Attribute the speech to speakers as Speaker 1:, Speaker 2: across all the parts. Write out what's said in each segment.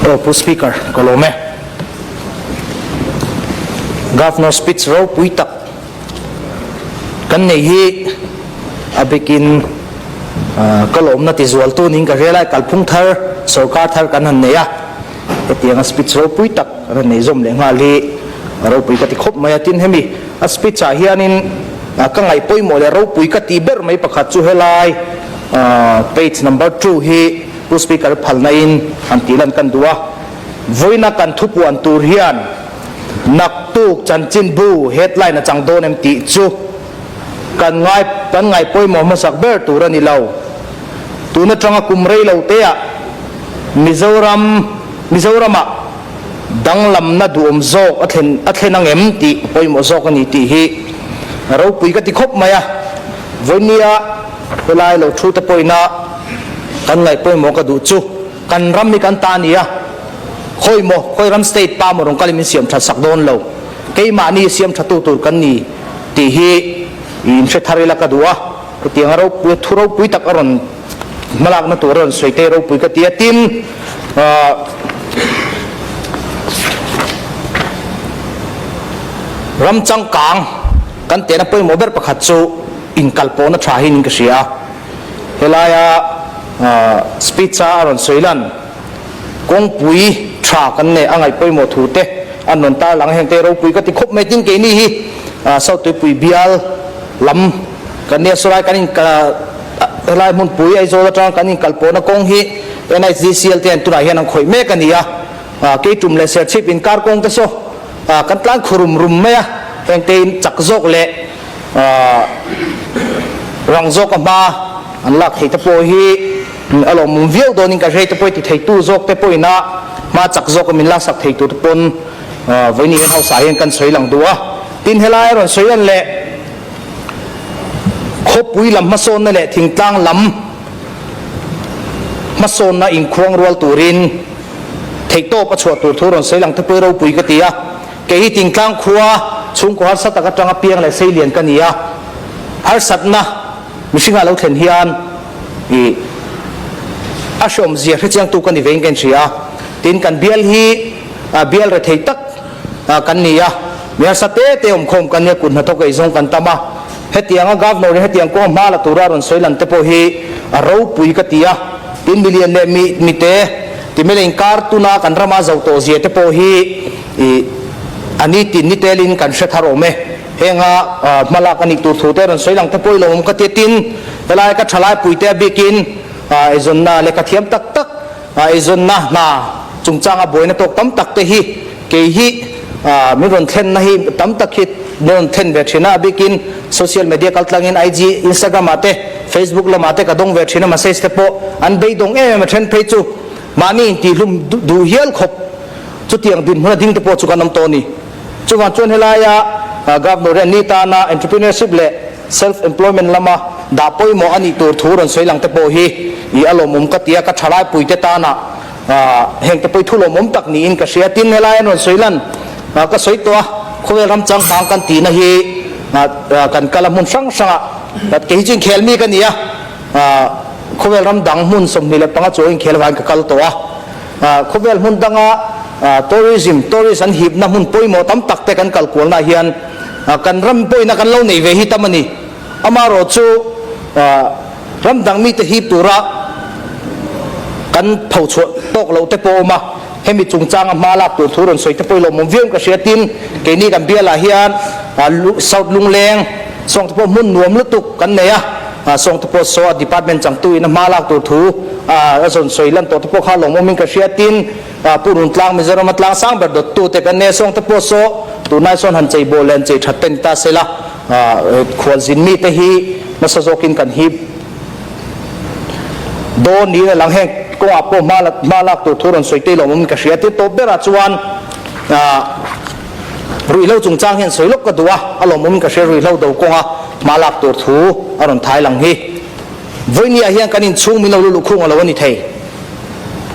Speaker 1: Aw Pu Speaker, ka lawm e. Governor speech ropui tak kan nei hi a bikin ka lawmna tizualtu niin ka hria lai kalphung thar sorkar thar kan han nei a, hetianga speech ropui tak kan han nei zawm leh nghal hi ropui ka ti khawp mai a. Tin, hemi a speech ah hianin ka ngaih pawimawh leh ropui ka tih ber mai pakhat chu helai page number two hi Pu Speaker phalna in han tih lan kan duh a, vawiina kan thupuan tur hian naktuk chanchinbu headline a chang dawn em tih chu kan ngai kan ngaih pawimawh hmasak ber tur a ni lo. Tun atanga kum rei lo te ah Mizoram Mizoramah danglamna duhawm zawk a thlen a thlen ang em tih pawimawh zawk a ni tih hi ropui ka ti khawp mai a, vawinia Helai lo thu te pawhina kan ngaih pawimawh ka duh chu kan ram hi kan ta a ni a, khawi maw, khawi ram state pa maw rawn kalin min siam that sak dawn lo, keimahni siam tha tu tur kan ni tih hi in hre thar ila ka duh a, hetiang a ropui thu ropui tak a rawn hmalakna tur a rawn sawi te ropui ka ti a, tin ram changkang kan tehna pawimawh ber pakhat chu. Inkalpawhna tha hi niin ka hria a, helaia speech a a rawn sawi lan kawngpui tha kan neih a ngaih pawimawh thu te an rawn tarlang a, heng te ropui ka ti khawp mai tin keini hi South Tuipui bial lam kan nia sawlai kan in helai hmunpui Aizawl atanga kan inkalpawhna kawng hi NHDCL te hian tunah hian an khawih mek a ni a, Keitum leh Serchhip inkar kawng te saw kan tlan khu rum rum mai a, heng te in chak zawk leh Rang zawk a hma an lak thei te pawh hi a lawmawm viau dawnin ka hrei te pawh hi ti theitu zawk te pawhin a hma chak zawk a min laksak thei tur te pawn vawiin hian hausa hian kan sawi lang duh a. Tin helai a rawn sawi lan leh khawpui lam hmasawnna leh thingtlang lam hmasawnna inkhuang rual turin theihtawp a chhuah tur thu rawn sawi lang te pawh hi ropui ka ti a. Kei hi Tingtlang khua chhungkaw harsa tak atanga piang leh seilian ka ni a, harsatna mihringah lo thlen hian i a hreawmzia hrechiangtu ka ni vein ka inhria a. Tin, kan bial hi bial rethei tak kan ni a, mi harsa te te awmkhawm kan nia, kut hnathawk eizawng kan tam a. Hetianga Governor-in hetiang kawng hma la tura rawn sawi lan te pawh hi a ropui ka ti a. Tin, milian leh mi mite timela inkar tuna kan rama zo tawh zia te pawh hi I a ni tin ni telin kan hre thar awm e. Henga hmalak a nih tur thu te rawn sawi lang te pawh i lo awm ka tia tin, helai ka thalai puite a bikin eizawnna lehkha thiam tak tak eizawnna hna chungchanga buaina tawk tam tak te hi kei hi min rawn thlenna hi tam tak hi min rawn thlen ve thin a, a bikin social media kaltlangin IG, Instagram ah te Facebook lamah te ka dawng ve thin a message te pawh an beidawng em em a then phei chu mahni intihhlum duh hial khawp. Chutiang dinhmun a ding te pawh chu kan awm tawh a ni. Chuvang chuan helaia Governor hian ni tana entrepreneurship leh self employment lama dah pawimawh a nih tur thu rawn sawi lang te pawh hi i a lawmawm ka ti a, ka thalaipui te tana heng te pawh hi thu lawmawm tak niin ka hria. Tin, helai an rawn sawi lan ka sawi tawh a, khawvel ram changkang kan tihna hi kan kal a hmun hrang hrangah kei hi chu inkhel mi ka ni a, khawvel ram dang hmun 25 chuang inkhel avangin ka kal tawh a. Khawvel hmun danga tourism, tourist an hipna hmun pawimawh tam tak te kan kal kualnaah hian kan ram pawina kan lo nei ve hi tam a ni. Amaherawh chu ram dang mite hip tura kan phochhuah tawk loh te pawh a awm a, hemi chungchanga hma lak tur thu rawn sawi te pawh i lawmawm viau in ka hria. Tin, keini kan bialah hian South Lungleng sawng te pawh hmun nuam lutuk kan nei a. Sawngte pawh saw a department changtu in a hma lak tur thu a zawn sawi lan tawh te pawh kha lawmawm in ka hria. Tin, Pu Runtlang Mizoram a tlang sang ber dawttu te kan nia. Sawngte pawh saw tunlai sawn han chei bawh leh an chei that te ni ta se la, khualzin mi te hi nasa zawkin kan hip dawn niin a lang. Heng kawngah pawh hma lak tur thu rawn sawi te lawmawm in ka hria. Tin, tawp berah chuan Ruihhlo chungchang hian sawi lawk ka duh a, a lawmawm ka hria ruihhlo do kawnga hma lak tur thu a rawn thai lang hi. Vawinia hian kan inchhung min lo lu luhkhung a lo a ni thei.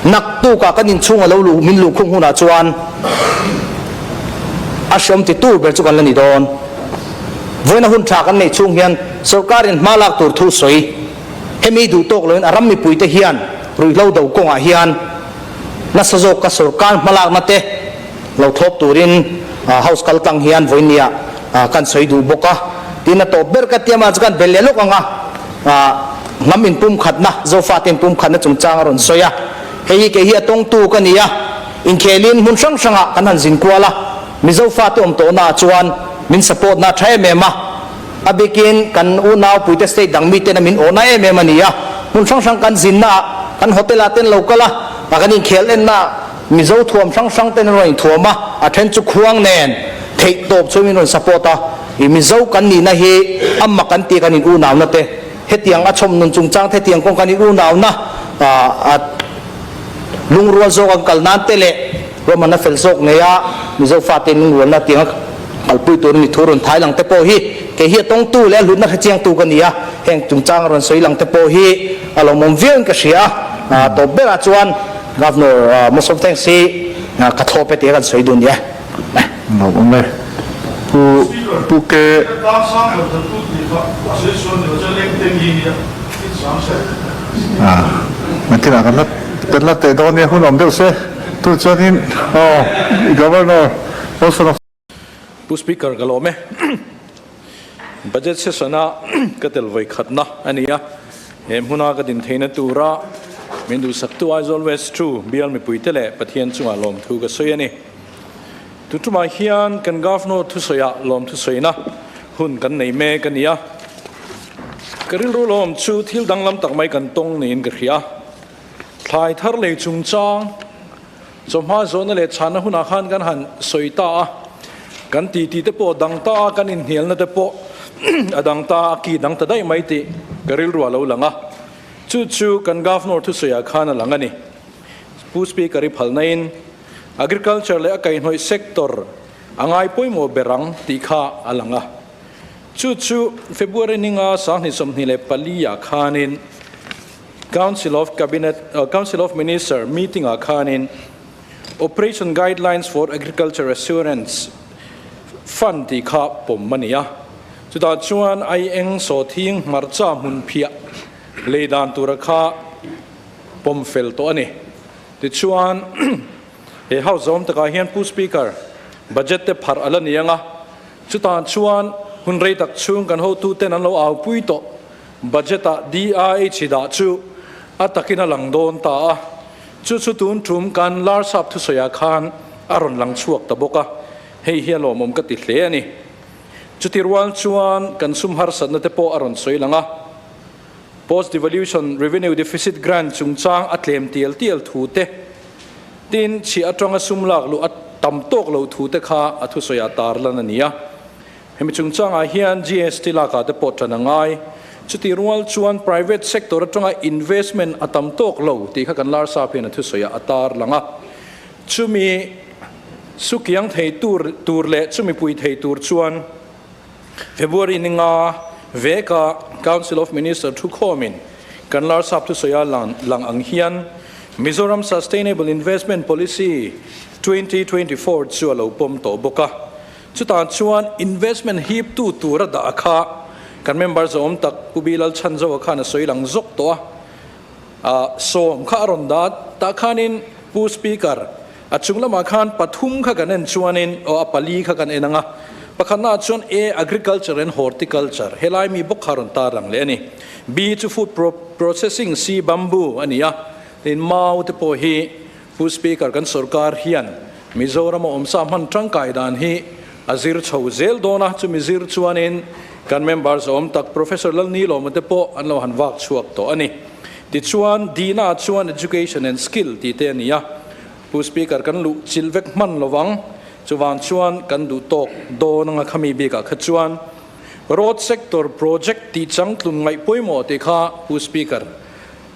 Speaker 1: Naktukah kan inchhung a lo luh min luhkhung hunah chuan a hreawm ti tur ber chu kan la ni dawn. Vawiina hun tha kan neih chhung hian sorkarin hma lak tur thu sawi hemi duh tawk loin a ram mipuite hian ruihhlo do kawngah hian. Nasa zawka sorkar hmalakna te lo thlawp turin House kaltlang hian vawinia kan sawi duh bawk a. Tin, a tawp ber ka tia mah chu kan bel leh lawk ang a, hnam inpumkhatna, Zofate inpumkhatna chungchang a rawn sawi a. Hei hi kei hi a tawngtu ka ni a, inkhelin hmun hrang hrangah kan han zin kual a, Mizo fate awm tawhnaah chuan min support na tha em em a, a bikin kan unau puite state dang miten a min awhna em em a ni a, hmun hrang hrang kan zinnaah, kan hotel ah ten lo kal a, a kan inkhel ennaah Mizo thuam hrang hrang ten an rawn inthuam a, a then chu khuang nen theih tawp chu min rawn support a, i Mizo kan nihna hi a mak an tih kan in unauna te, hetiang a chhawm nun chungchang te hetiang kawng kan in unauna a lungrual zawk an kal nan te leh Roman a fel zawk ngei a, Mizo fate lungrualna tianga kalpui tur a ni thu rawn thai lang te pawh hi kei hi a tawngtu leh a hlutna hrechiangtu ka ni a, heng chungchang a rawn sawi lang te pawh hi a lawmawm viauin ka hria a, tawp berah chuan Governor most of thanks hi ka thlawp e tih a kan sawi dun nia.
Speaker 2: Lawmawm e. Pu Pu Ke. Nakinah kan la kan la teh dawn nia hun awm deuh se. Tu chuanin aw Governor Wilson of.
Speaker 3: Pu Speaker ka lawm e. Budget session a ka tel vawi khatna a ni a, he hmuna ka din theihna tura min duhsaktu Aizawl West 2 bial mipuite leh Pathian chungah lawmthu ka sawi a ni. Tu tumah hian kan Governor thusawiah lawmthusawina hun kan nei mek a ni a, ka rilru lawm chu thil danglam tak mai kan tawng niin ka hria. Thlai thar lei chungchang chawhma zawhna leh chhanna hunah khan kan han sawi ta a, kan titi te pawh a dang ta a, kan inhnialna te pawh a dang ta a, ki dang ta daih mai tih ka rilru a lo lang a. Chu chu kan Governor thusawiah khan a lang a ni. Pu Speaker i phalnain Agriculture leh a kaihhnawih sector a ngai pawimawh ber ang tih kha a lang a. Chu chu February ninga 2024 ah khanin Council of Cabinet, Council of Minister meeting ah khanin Operation Guidelines for Agriculture Assurance Fund tih kha pawm a ni a. Chutah chuan aieng sawthing hmarcha hmun phiah lei dan tura kha pawm fel tawh a ni. Tichuan he House zawm takah hian Pu Speaker, budget te pharh a la ni ang a, chutah chuan hun rei tak chhung kan hotuten an lo aupui tawh. Budget-ah DIH dah chu a takin a lang dawn ta a, chu chu tun tum kan Larsap thusawiah khan a rawn lang chhuak ta bawk a, hei hi a lawmawm ka ti hle a ni. Chuti rual chuan kan sum harsatna te pawh a rawn sawi lang a, Post Devolution Revenue Deficit Grant chungchang a tlem tial tial thu te, tin chhiah atanga sum lak luh a tam tawk lo thu te kha a thusawiah tarlan a ni a. Hemi chungchangah hian GST lakah te pawh tan a ngai. Chutih rual chuan private sector atanga investment a tam tawk lo tih kha kan Larsap hian a thusawiah a tar lang a. Chumi sukiang thei tur tur leh chumi pui thei tur chuan February ni nga veka Council of Minister thukhawmin kan Larsap thusawiah lang lang ang hian Mizoram Sustainable Investment Policy 2024 chu a lo pawm tawh bawk a. Chutah chuan investment hip tu tur a dah kha kan member zawm tak Pu Bilal Chhanzoa khan a sawi lang zawk tawh a, ah sawm kha a rawn dah tah khanin Pu Speaker a chung lamah khan pathum kha kan en chuanin aw a pali kha kan en ang a, pakhatnaah chuan A Agriculture and Horticulture helai mi bawk kha a rawn tar lang leh a ni. B chu Food Processing C Bamboo a ni a, tin mau te pawh hi Pu Speaker, kan sorkar hian Mizoram a awmsa hman tangkai dan hi a zir chho zel dawn a, chumi zir chuanin kan members awm tak Professor Lalnilawma te pawh an lo han vak chhuak tawh a ni. Tichuan, Dina chuan Education and Skill tih te a ni a, Pu Speaker kan luh chilh vek hman lovang, chuvang chuan kan duh tawk dawn anga khami bikah kha chuan Road Sector Project tih changtlun ngaih pawimawh tih kha Pu Speaker,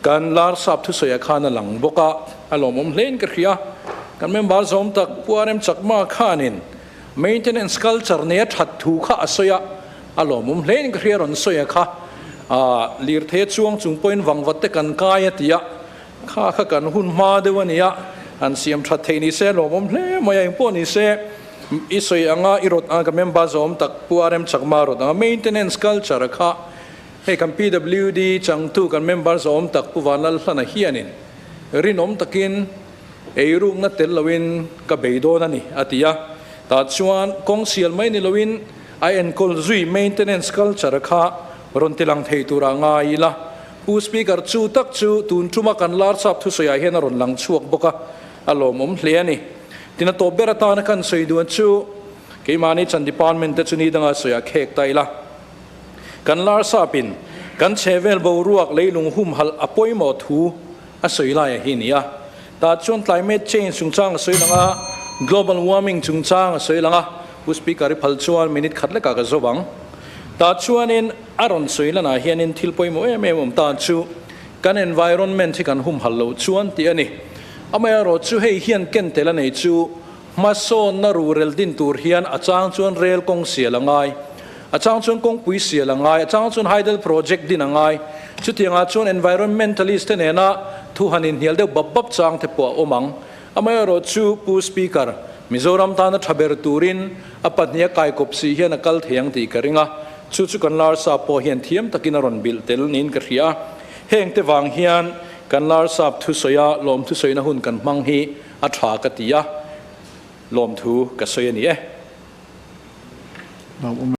Speaker 3: Kan Larsap thusawiah khan a lang bawk a, a lawmawm hlein ka hria. Kan member zawm tak Pu RM Chakma khanin maintenance culture nei a that thu kha a sawi a, a lawmawm hlein ka hria rawn sawi a kha. Aaa lirthei a chuang chung pawhin vangvat te kan kai a ti a, kha kha kan hun hma deuh a ni a, han siam that theih ni se a lawmawm hle mai a, engpawh ni se i sawi anga i rawt anga kan member zawm tak Pu RM Chakma rawt anga maintenance culture kha Hei kan PWD changtu kan member zawm tak Pu Vanlalhlana hianin rinawm takin Eirukna tel loin ka bei dawn a ni, a ti a. Tah chuan kawng sial mai ni loin a enkawl zui maintenance culture kha rawn ti lang thei turah ngai ila. Pu Speaker chu tak chu tun tuma kan Larsap thusawiah hian a rawn lang chhuak bawk a, a lawmawm hle a ni. Tin a tawp ber atana kan sawi duan chu keimahni chan department te chu ni danga sawiah khek ta ila. Kan Larsapin kan chhehvel boruak leilung humhalh a pawimawh thu a sawi lai a hi ni a. Tah chuan climate change chungchang a sawi lang a, global warming chungchang a sawi lang a, Pu Speaker i phal chuan minute khat lekah ka zo ang. Tah chuanin a rawn sawi lanah hianin thil pawimawh em em awm ta chu kan environment hi kan humhalh loh chuan tih a ni. Amaherawh chu hei hian ken tel a nei chu hmasawnna rurel din tur hian a chang chuan rel kawng sial a ngai. A chang chuan kawngpui sial a ngai, a chang chuan hydel project din a ngai. Chutiangah chuan environmentalist te nena thu han inhnial deuh bap bap chang te pawh a awm ang. Amaherawh chu Pu Speaker, Mizoram tana tha ber turin a pahniha kaikawp si hian a kal thei ang tih ka ring a, chu chu kan Larsap pawh hian thiam takin a rawn bilh tel niin ka hria a. Heng te vang hian kan Larsap thusawia lawmthusawina hun kan hmang hi a tha ka ti a, lawmthu ka sawi a ni e.